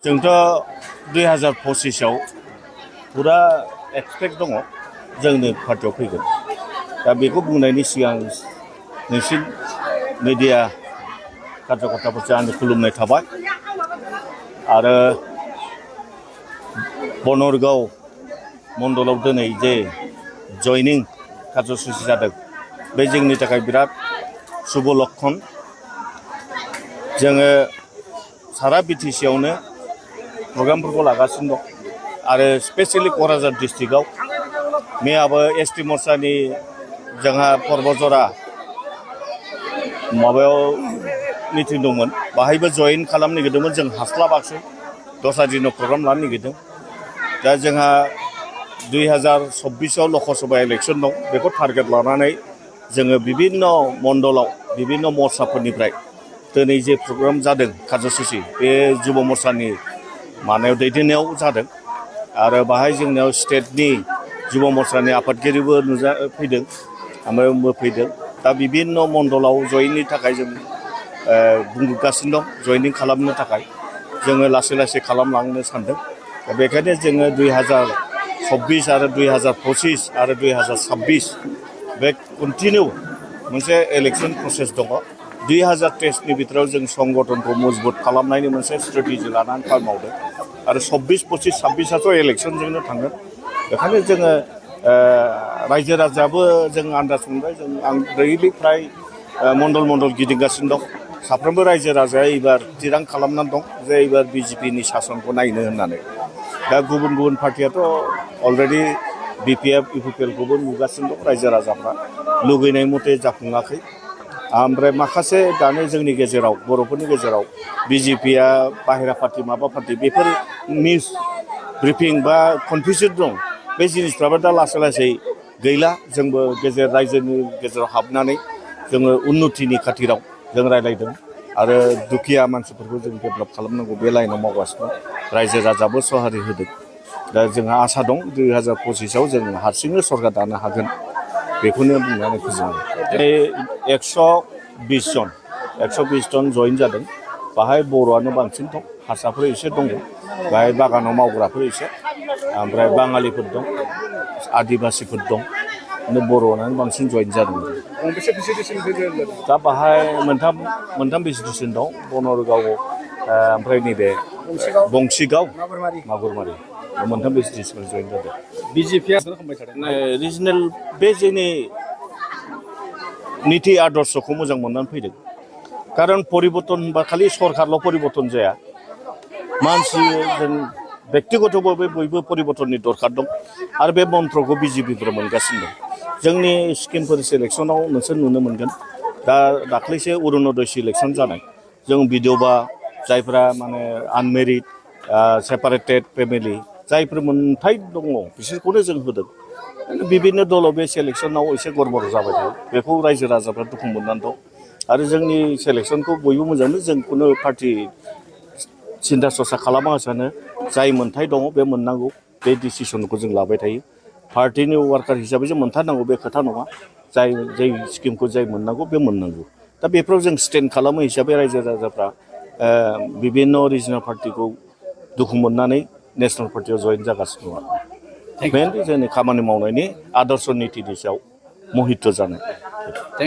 जोंथ' 2025 आव पुरा एक्सपेक्ट दङ जोंनि पार्टियाव फैगोन। दा बेखौ बुंनायनि सिगां नोंसिन मिडिया कार्यकर्ताफोरजों आंनि खुलुमनाय थाबाय आरो बनरगाव मण्डलाव दिनै जे जयनिं कार्यसुचि जादों बे जोंनि थाखाय बिराद शुभ लक्षण। जोङो सारा BTC आवनो प्रग्रामफोरखौ लागासिनो दं आरो स्पेशली क'क्राझार डिस्ट्रिक्टआव मैयाबो ST मोर्चानि जोंहा पर्बजरा माबायाव मिटिं दंमोन, बाहायबो जइन खालामनो नागिरदोंमोन, जों हास्लाबाखिसै, दस्रा दिनाव प्रग्राम लानो नागिरदों। दा जोंहा 2026 आव लकसभा इलेक्सन दं, बेखौ टारगेट लानानै जोङो बिभिन्न मण्डलाव बिभिन्न मर्चाफोरनिफ्राय दिनै जे प्रग्राम जादों कार्यसुचि बे जुब मोर्चानि मानायाव दैदेननायाव जादों आरो बाहाय जोंनियाव स्टेटनि जुब मोर्चानि आफादगिरिबो फैदों, आंबो फैदों। दा बिभिन्न मण्डलाव जयननि थाखाय जों बुंगासिनो दं, जयनिं खालामनो थाखाय जोङो लासै लासै खालामलांनो सानदों। दा बेखायनो जोङो 2026 आरो 2025 आरो 2026 बे कन्टिनिउ मोनसे इलेक्सन प्रसेस दङ। 2023 बिथोराव जों संगठनखौ मजबुत खालामनायनि मोनसे स्ट्रेटेजि लानानै खामानि मावदों आरो 24, 25, 26आथ' इलेक्सनजोंनो थांगोन। बेखायनो जोङो रायजो राजाबो जों आन्दाज मोनबाय, आं दैलि फ्राय मण्डल गिदिंगासिनो दं। साफ्रोमबो रायजो राजाया एबार थिरां खालामनानै दं जे एबार BJPनि शासनखौ नायनो होननानै। दा गुबुन पार्टियाथ' अलरेडि BPF, UPPLखौबो नुगासिनो दं, रायजो राजाफ्रा लुगैनाय मथे जाफुङाखै। ओमफ्राय माखासे दानि जोंनि गेजेराव बर'फोरनि गेजेराव BJPया बाहेरा पार्टि माबा पार्टि बेफोर मिस ब्रिफिं बा कनफिउजन दं। बे जिनिसफ्राबो दा लासै लासै गैला। जोंबो रायजोनि गेजेराव हाबनानै जोङो उन्नतिनि खाथिराव जों रायज्लायदों आरो दुखिया मानसिफोरखौ जों डेभेलप खालामनांगौ बे लाइनाव मावगासिनो दं। रायजो राजाबो सहारि होदों। दा जोंहा आसा दं 2025 आव जों हारसिंनो सरकार दानो हागोन, बेखौनो बुंनानै फोजोबो। 120 जन जइन जादों। बाहाय बर'आनो बांसिन दं, हारसाफोर एसे दङ, बाहाय बागानाव मावग्राफोर एसे, ओमफ्राय बाङालिफोर दं, आदिबासिफोर दं, बर'आनो बांसिन जइन जादों। दा बाहाय मोनथाम बिजिनेसन दं, बनरगाव ओमफ्राय नैबे बंसिगाव, मागुरमारि, मोनथाम बिजिनेसफोर जइन जादों। BJPया रिजनेल बे जोंनि नीति आदर्शखौ मोजां मोननानै फैदों। कारन परिबर्तन होनबा खालि सरकारल' परिबर्तन जाया, मानसिजों व्यक्तिगतबो बयबो परिबर्तननि दरखार दं आरो बे मन्त्रखौ BJPफोरा मोनगासिनो दं। जोंनि स्किमफोर सेलेक्सनाव नोंसोर नुनो मोनगोन। दा दाख्लैसो अरुणोदय सेलेक्सन जानाय, जों बिधवा जायफ्रा माने आनमेरिड, सेपारेटेड फेमिलि जायफोर मोनथाय दङ बिसोरखौनो जों होदों। बिभिन्न दलाव बे सेलेक्सनाव एसे गड़बड़ जाबाय थायो, बेखौ रायजो राजाफ्रा दुखु मोननानै दं आरो जोंनि सेलेक्सनखौ बयबो मोजां मोनो। जों खुनु पार्टि सिन्था सरसा खालामालासिनो जाय मोनथाय दङ बे मोननांगौ, बे डिसिसनखौ जों लाबाय थायो। पार्टिनि वार्कार हिसाबै जों मोनथारनांगौ बे खोथा नङा, जाय स्किमखौ जाय मोननांगौ बे मोननांगौ। दा बेफोराव जों स्टेन्ड खालामो हिसाबै रायजो राजाफ्रा बिभिन्न रिजनेल पार्टिखौ दुखु मोननानै नेसनेल पार्टियाव जइन जागासिनो दं। मेनलि जोंनि खामानि मावनायनि आदर्श नीतिनि सायाव महित जानाय।